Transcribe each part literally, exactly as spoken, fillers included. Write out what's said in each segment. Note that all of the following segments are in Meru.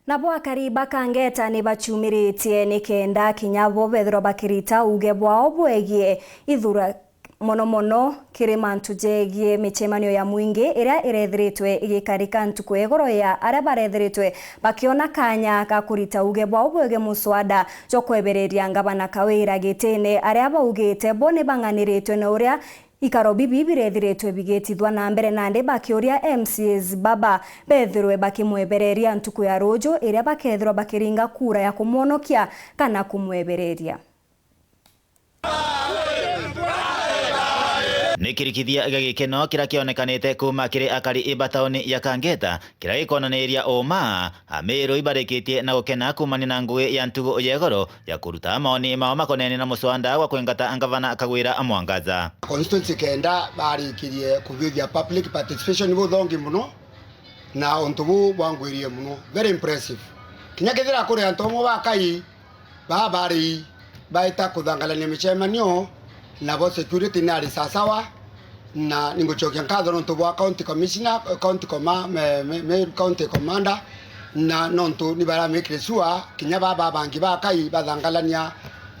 Nabo akari ba Kangeta ni bacumiritie nikenda kinya bo bethirwa bakirita uuge bwao bwegie ithura, mono mono kiri mantu jegie micemanio ya mwingi iria irethiritwe igikarika ntuku ya igoro ya aria barethiritwe bakiona kanya ga kurita uuge bwao bwegie muswada jwa kwebereria ngavana Kawira gitine, aria baugite bo ni bang'aniritwe na uria ikaro bibi birethiritwe bigitithwa na mbere, nandi bakiuria M C As baba bethirwe bakimwebereria ntuku ya ruju iria bakethirwa bakiringa kura ya kumwonokia kana kumwebereria. Ni kirikithia gia gikeno kiria kionekanite kuuma kiri akari ba tauni ya Kangeta, kiria gikonaniria uuma Amiru ibarikitie na gukena kuumania na ngugi ya ntugu ya igoro ya kuruta maoni mao makonene na muswada gwa kwingata ngavana Kawira Mwangaza. Constituency kenda barikirie kuthithia public participation buthongi muno, na untu buu bwangwirie muno. Very impressive. Kinya kethira kuri antu amwe bakai baa bari baita kuthangalania micemanio, nabo security ni ari sasawa, na ningucokia nkatho nontu bwa county commissioner, county comma-, me, me, me, county commander, na nontu ni baramikire sure kinya baa babangi bakai bathangalania,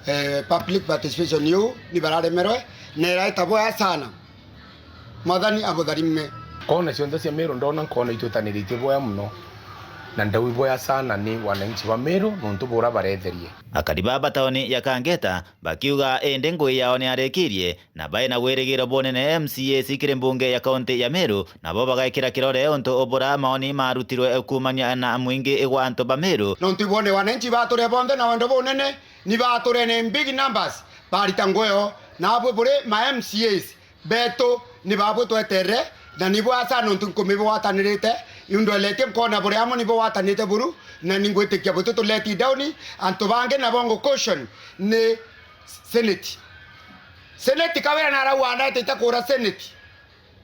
eh, public participation iu ni bararemerwe, na iraita bwea sana. Mwathani abutharime. Kona cionthe cia Meru ndona nkona itwitaniritie bwea muno, na ndau ibwea sana ni wananchi ba Meru nontu bura baretherie. Akari baa ba tauni ya Kangeta bakiuga indi ngui yao ni yarikirie, na bai na wirigiro bunene M C As kiri mbunge ya kaunti ya Meru, nabo bagaikira kirore untu ubura maoni marutirwe kuumania na mwingi gwa antu ba Meru. Nontu ibone wananchi bature bonthe na wendo bunene, ni bature in big numbers, barita ngugi yao, na abwe buri ma M C As betu ni babwe tweterere, na nibo asa nontu nkumibwatanirite, iu ndweretie nkona buri amwe nibo watanite buru, na ningwitikia buti tu let down. Antu bangi nabo ngu caution ni Senate. Senate Kawira narauga ndaitite kura Senate.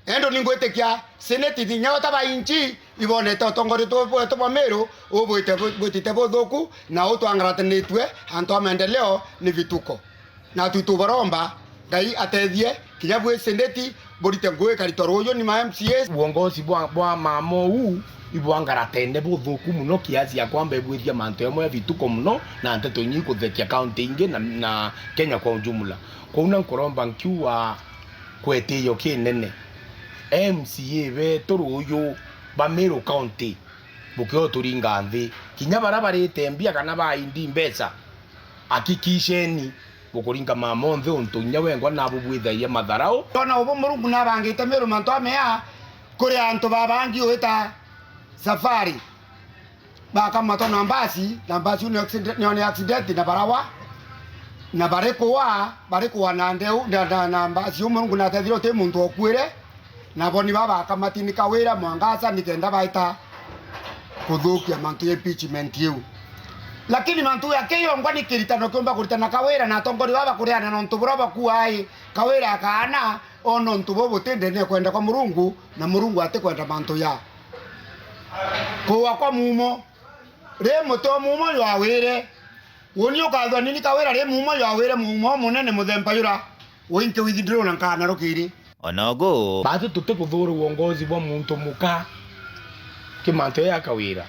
Endo ningwitikia Senate ni nyota ba inchi ibonete utongoria tu bwetu bwa Meru ubwite bu-, bwitite buthuku, na utwangaratanitue antu a maendeleo ni vituko. Na twi tubaromba Ngai atethie kinya bwi Senate burite ngugi ikaritwa ruuju ni ma M C As. Uongozi bwa, bwa mama uu ibwangaratene buthuku muno kiasi ya kwamba ibwithia mantu jamwe ya vituko muno na nteto inyingi kuthekia kaunti ingi na, na Kenya kwa ujumla. Kwou na nkuromba nkiuga kwa itio kinene, M C A betu ruuju ba Meru County, bukioturinga nthi. Kinya baria barite mbia kana baindi mbeca, hakikisheni bukuringa mama onthe untu kinya wengwa nabubwithagia matharau. Tona ubu Murungu nabangite Meru mantu amea kuri antu babangi uita safari. Bakamatwa na mbasi, na mbasi iu ni accident, ni, ni accident, na barawa, na barikuwa, barikuwa na ndeu, na, na, na mbasi iu Murungu natethire uti muntu okuire, nabo ni babakamati ni Kawira Mwangaza nikenda baita kuthukia mantu ya impeachment iu. Lakini mantu ya kiyongwa ni kiritano kiumba kuritana Kawira na atongoria baba kuriana nontu buria bakuai Kawira akaana, o nontu bo buti ndene kwenda kwa Murungu, na Murungu atikwenda mantu ya kuwa kwa mumo. Ri muti o mumo jwawire, uni ukathwa nini Kawira ri mumo jwawire mumo munene muthemba jura winki withi ndirona nkana rukiri. Onogu. Batu tutikuthuura uongozi bwa muntu muka ki mantu ya Kawira.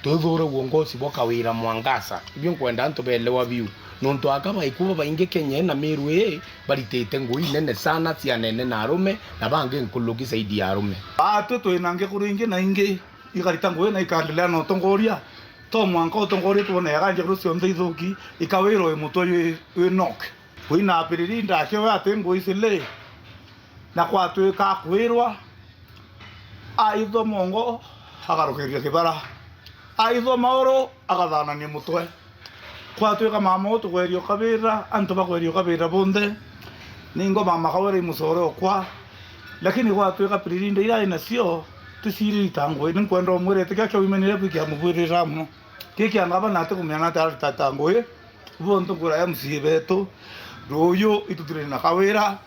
Tuthuure uongozi bwa Kawira Mwangaza. Ibio nkwenda antu belewa biu. Nontu aka baikuba baingi Kenya na Meru ii baritite ngui nene sana cia nene na arume na bangi nkuluki zaidi ya arume. Batu twina ngikuru ingi na ingi ikarita ngugi na ikaendelea na utongoria. To mwanka utongoria twone yaga njeru cionthe ithuki, ikawirwa wi mutwe wi, wi nok. Kwina apiriri ndakio ati ngugi cili, na kwatwika akwirwa, aithwa mongo, agarukiria kibara, aithwa mauru, agathanania mutwe. Kwatwika mama utukwerio kabira, antu bakwerio kabira bonthe, ningo mama Kawira i mucore okwa, lakini gwatwika piriri nda iria ai nacio, ticiriri ta ngui. Ni nkwenda umwire itikia kia wimenire bwikia mubwirira muno. Giki angaba nati kumenya nati arita ta ngui, bonthe nkura ya M C A betu, ruuyu ituthire na Kawira,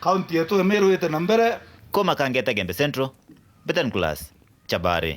kaunti yetu ya Meru ite na mbere. Kuma Kangeta Gembe Central, Beten Class, Chabari.